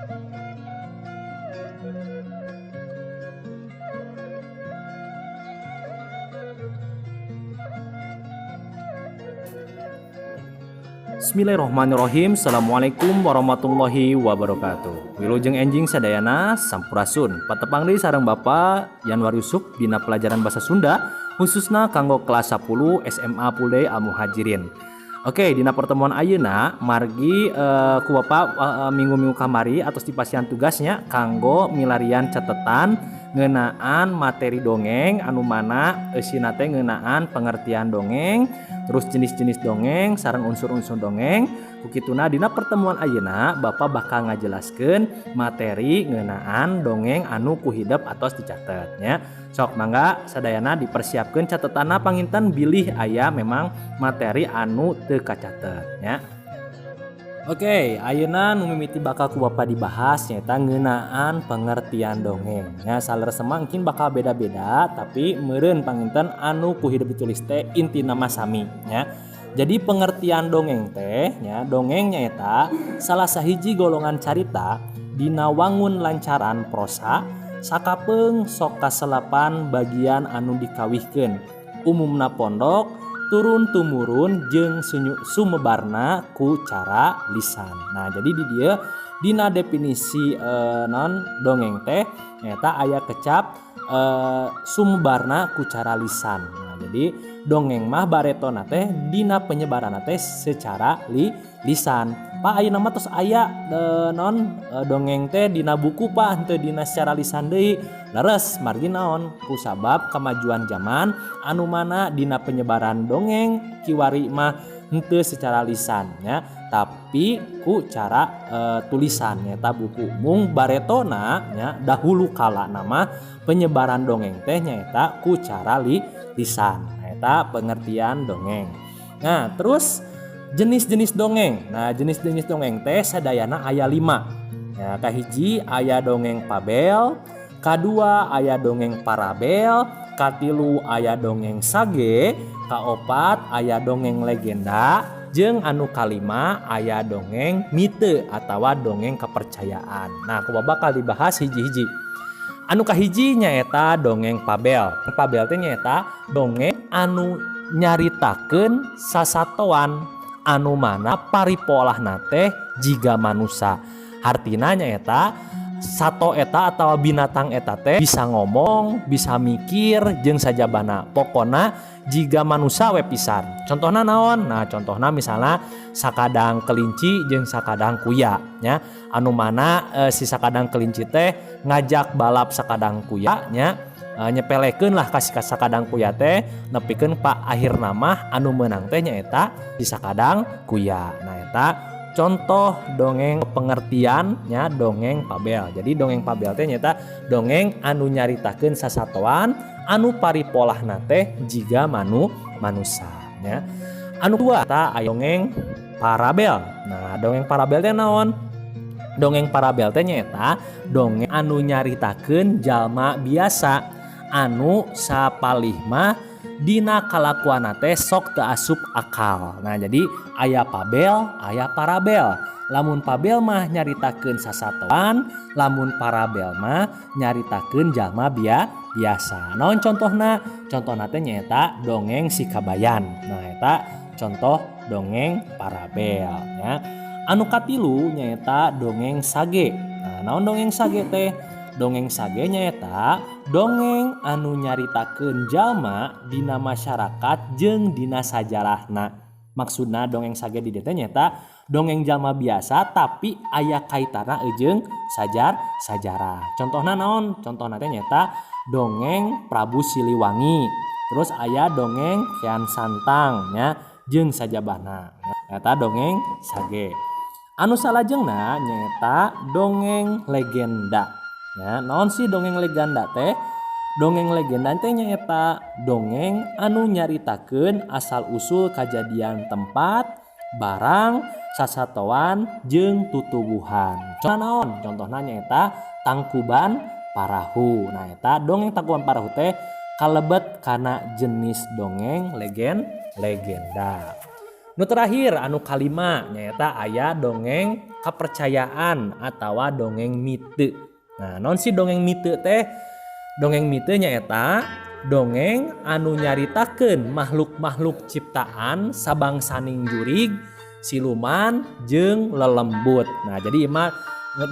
Bismillahirrahmanirrahim. Assalamualaikum warahmatullahi wabarakatuh. Wilujeng enjing sadayana, sampurasun. Patepang deui sareng Bapak Yanwar Yusuf dina pelajaran bahasa Sunda, khususna kanggo kelas 10 SMA Pulde Al Muhajirin. Oke, dina pertemuan ayeuna margi ku Bapak minggu-minggu kamari atos dipasihan tugasnya kanggo milarian catatan ngeunaan materi dongeng, anu mana eusina teh ngeunaan pengertian dongeng, terus jenis-jenis dongeng sareng unsur-unsur dongeng. Kukituna dina pertemuan ayeuna Bapak bakal ngajelaskeun materi ngeunaan dongeng anu ku hidep atos dicatet nya. Sok mangga sadayana dipersiapkeun catetanna, panginten bilih aya memang materi anu teu kacatet nya. Oke, ayeuna nu mimiti bakal ku Bapak dibahas nyaeta ngeunaan pengertian dongeng. Ya, saleresna mungkin bakal beda-beda, tapi meureun panginten anu ku hidep ditulis teh intina mah sami nya. Jadi pengertian dongeng teh nya, dongeng nyaeta salah sahiji golongan carita dina wangun lancaran prosa sakapeung sok kaselapan bagian anu dikawihkeun. Umumna pondok turun tumurun jeung sumebarna ku cara lisan. Nah, jadi di dieu dina definisi non dongeng teh nyaeta aya kecap sumebarna ku cara lisan. Nah, jadi dongeng mah baretona teh dina penyebaranna teh secara lisan. Pak, ayeuna mah tos aya non dongeng teh dina buku, Pak, henteu dina secara lisan deui. Leres, margi naon? Kusabab kemajuan zaman anu mana dina penyebaran dongeng kiwari mah henteu secara lisan nya, tapi ku cara tulisan nyaeta buku. Mung baretona nya dahulu kala nama penyebaran dongeng teh nyaeta ku cara lisan. Eta pengertian dongeng. Nah, terus jenis-jenis dongeng. Nah, jenis-jenis dongeng teh sadayana aya 5. Ya, kahiji aya dongeng fabel, kadua aya dongeng parabel, katilu aya dongeng sage, kaopat aya dongeng legenda, jeung anu kalima aya dongeng mite atawa dongeng kepercayaan. Nah, ku bakal dibahas hiji-hiji. Anu kahiji nyaeta dongeng fabel. Fabel teh nyaeta dongeng anu nyaritakeun sasatoan anu mana paripolahna teh jiga manusa. Hartina nyaeta sato eta atawa binatang eta teh bisa ngomong, bisa mikir jeung sajabana. Pokona jiga manusa we pisan. Contohna naon? Nah, contohna misalna sakadang kelinci jeung sakadang kuya nya. Anu mana si sakadang kelinci teh ngajak balap sakadang kuya nya, nyepelekeun lah ka si sakadang kuya teh, nepikeun pak akhirna mah anu meunang teh nyaeta si sakadang kuya. Nah, eta contoh dongeng pengertian nya dongeng fabel. Jadi dongeng fabel teh nyaeta dongeng anu nyaritakeun sasatoan anu paripolahna teh jiga manusa nya. Anu dua ta aya dongeng parabel. Nah, dongeng parabel teh naon? Dongeng parabel teh nyaeta dongeng anu nyaritakeun jalma biasa anu sapalih mah dina kalakuanna teh sok teu asup akal. Nah, jadi aya fabel, aya parabel. Lamun fabel mah nyaritakeun sasatoan, lamun parabel mah nyaritakeun jalma biasa. Naon contohna? Contohna teh nyaeta dongeng si Kabayan. Nah, eta contoh dongeng parabel nya. Anu katilu nyaeta dongeng sage. Nah, naon dongeng sage teh? Dongeng sage nyaeta dongeng anu nyaritakeun jalma dina masyarakat jeung dina sajarahna. Maksudna dongeng sage di dieu teh nyaeta dongeng jalma biasa tapi aya kaitana jeung sajarah. Contohna naon? Contohna teh nyaeta dongeng Prabu Siliwangi. Terus aya dongeng Kian Santang nya jeung sajabana. Eta dongeng sage. Anu salajengna nyaeta dongeng legenda. Ya, naon sih dongeng legenda teh? Dongeng legenda teh nyaeta dongeng anu nyaritakeun asal usul kajadian tempat, barang, sasatoan jeung tutuwuhan. Contohna naon? Contohna nyaeta Tangkuban Parahu. Nah, eta dongeng Tangkuban Parahu teh kalebet kana jenis dongeng legenda. Nu terakhir anu kalima nyaeta aya dongeng kepercayaan atawa dongeng mite. Nah, naon sih dongeng mite teh? Dongeng mite nyaeta dongeng anu nyaritakeun makhluk-makhluk ciptaan sabangsaning jurig, siluman jeung lelembut. Nah, jadi ieu mah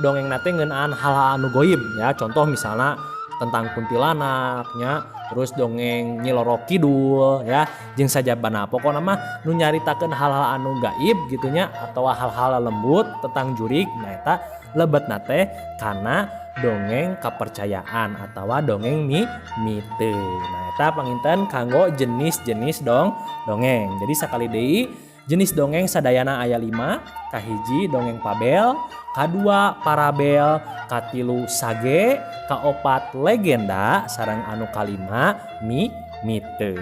dongeng teh ngeunaan hal-hal anu goib ya. Contoh misalnya tentang kuntilanak nya, terus dongeng Nyi Roro Kidul ya, jeung sajabana. Pokokna mah nu nyaritakeun hal-hal anu gaib gitu nya atau hal-hal lembut tentang jurig. Nah, eta lebetna teh kana dongeng kepercayaan atau dongeng mite. Nah, eta panginten kanggo jenis-jenis dongeng. Jadi sakali deui, jenis dongeng sadayana aya 5. Kahiji dongeng fabel, kadua parabel, katilu sage, kaopat legenda, sareng anu kalima mite.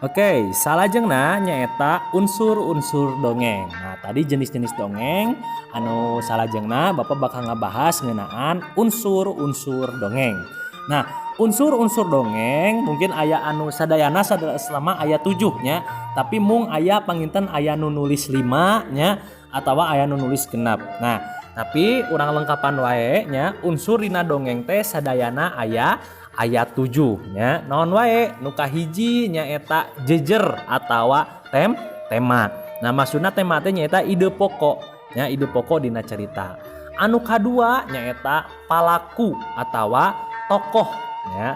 Oke, salajengna nyaeta unsur-unsur dongeng. Nah, tadi jenis-jenis dongeng, anu salajengna Bapak bakal ngabahas ngeunaan unsur-unsur dongeng. Nah, unsur-unsur dongeng mungkin aya anu sadayana selama aya 7 nya, tapi mung aya panginten aya nu nulis 5 nya atawa aya nu nulis 6. Nah, tapi urang lengkapan wae nya, unsur dina dongeng teh sadayana aya 7 nya. Naon wae? Nu kahiji nyaeta jejer atawa tema. Nah, maksudna tema teh nyaeta ide pokok nya, ide pokok dina cerita. Anu kadua nyaeta palaku atawa tokoh ya.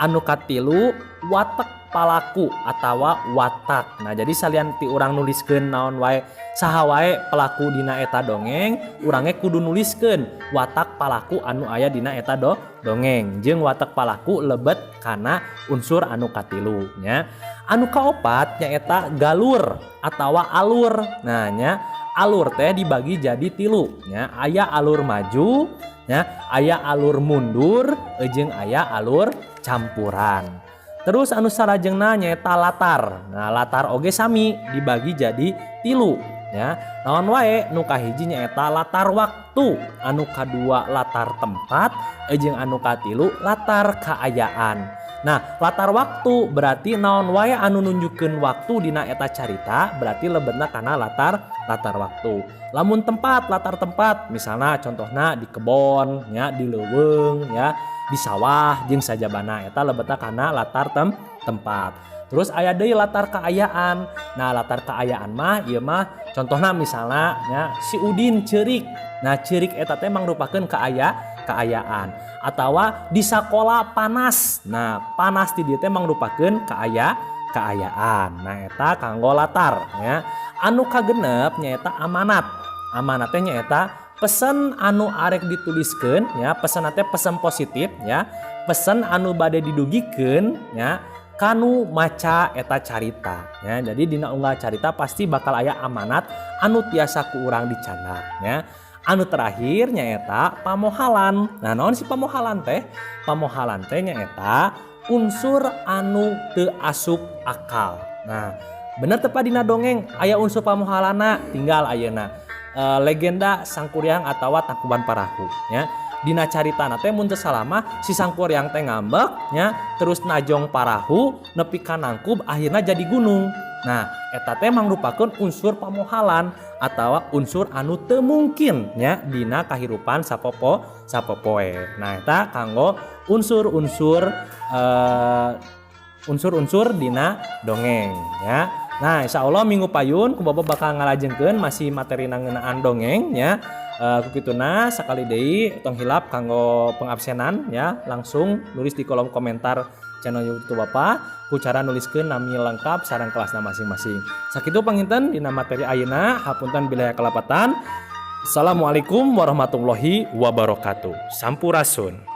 Anu katilu watak palaku atawa watak. Nah, jadi salian ti urang nuliskeun naon wae, saha wae pelaku dina eta dongeng, urangnya kudu nuliskeun watak palaku anu aya dina eta dongeng jeung watak palaku lebet kana unsur anu katilu nya. Anu kaopat nyaeta galur atawa alur. Nah nya, alur teh dibagi jadi tilu nya, aya alur maju nya, aya alur mundur, jeung aya alur campuran. Terus anu salajengna nyaeta latar. Nah, latar oge sami dibagi jadi tilu ya. Naon wae? Nu kahiji nyaeta latar waktu, anu kadua latar tempat, jeung anu katilu latar kaayaan. Nah, latar waktu berarti naon wae anu nunjukkeun waktu dina eta carita berarti lebetna kana latar latar waktu. Lamun tempat, latar tempat misalnya contohna di kebon ya, di leuweung ya, di sawah jeung sajabana, eta lebetna kana latar tempat. Terus aya deui latar kaayaan. Nah, latar kaayaan mah ieu mah contohna misalnya ya, si Udin ceurik. Nah, ceurik eta teh mangrupakeun kaayaan. Atawa di sakola panas. Nah, panas di dieu teh mangrupakeun kaayaan. Nah, eta kanggo latar ya. Anu kagenep nyaeta amanat. Amanat teh nyaeta pesan anu arek dituliskeun ya, pesan teh pesan positif ya, pesan anu bade didugikeun ya kanu maca eta carita ya. Jadi dina unggal carita pasti bakal aya amanat anu tiasa ku urang dicandak ya. Anu terakhir nyaeta pamohalan. Nah, naon si pamohalan teh? Pamohalan teh nyaeta unsur anu teu asup akal. Nah, bener teu dina dongeng aya unsur pamohalana? Tinggal ayeuna legenda Sangkuriang atawa Tangkuban Parahu ya. Dina caritana teh mun teu salah mah si Sangkuriang teh ngambek nya, terus najong parahu nepi ka nangkub, akhirnya jadi gunung. Nah, eta teh mangrupakeun unsur pamohalan atawa unsur anu teu mungkin nya dina kahirupan sapopoe. Nah, eta kanggo unsur-unsur dina dongeng ya. Nah, insya Allah minggu payun ku Bapak bakal ngalajengkeun masih materi ngeunaan dongeng ya. Kukituna sakali deui tong hilap kanggo pengabsenan ya, langsung nulis di kolom komentar channel YouTube Bapak ku cara nuliskeun nami lengkap sareng kelasna masing-masing. Sakitu panginten dina materi ayeuna, hapunten bilih kalepatan. Assalamualaikum warahmatullahi wabarakatuh. Sampurasun.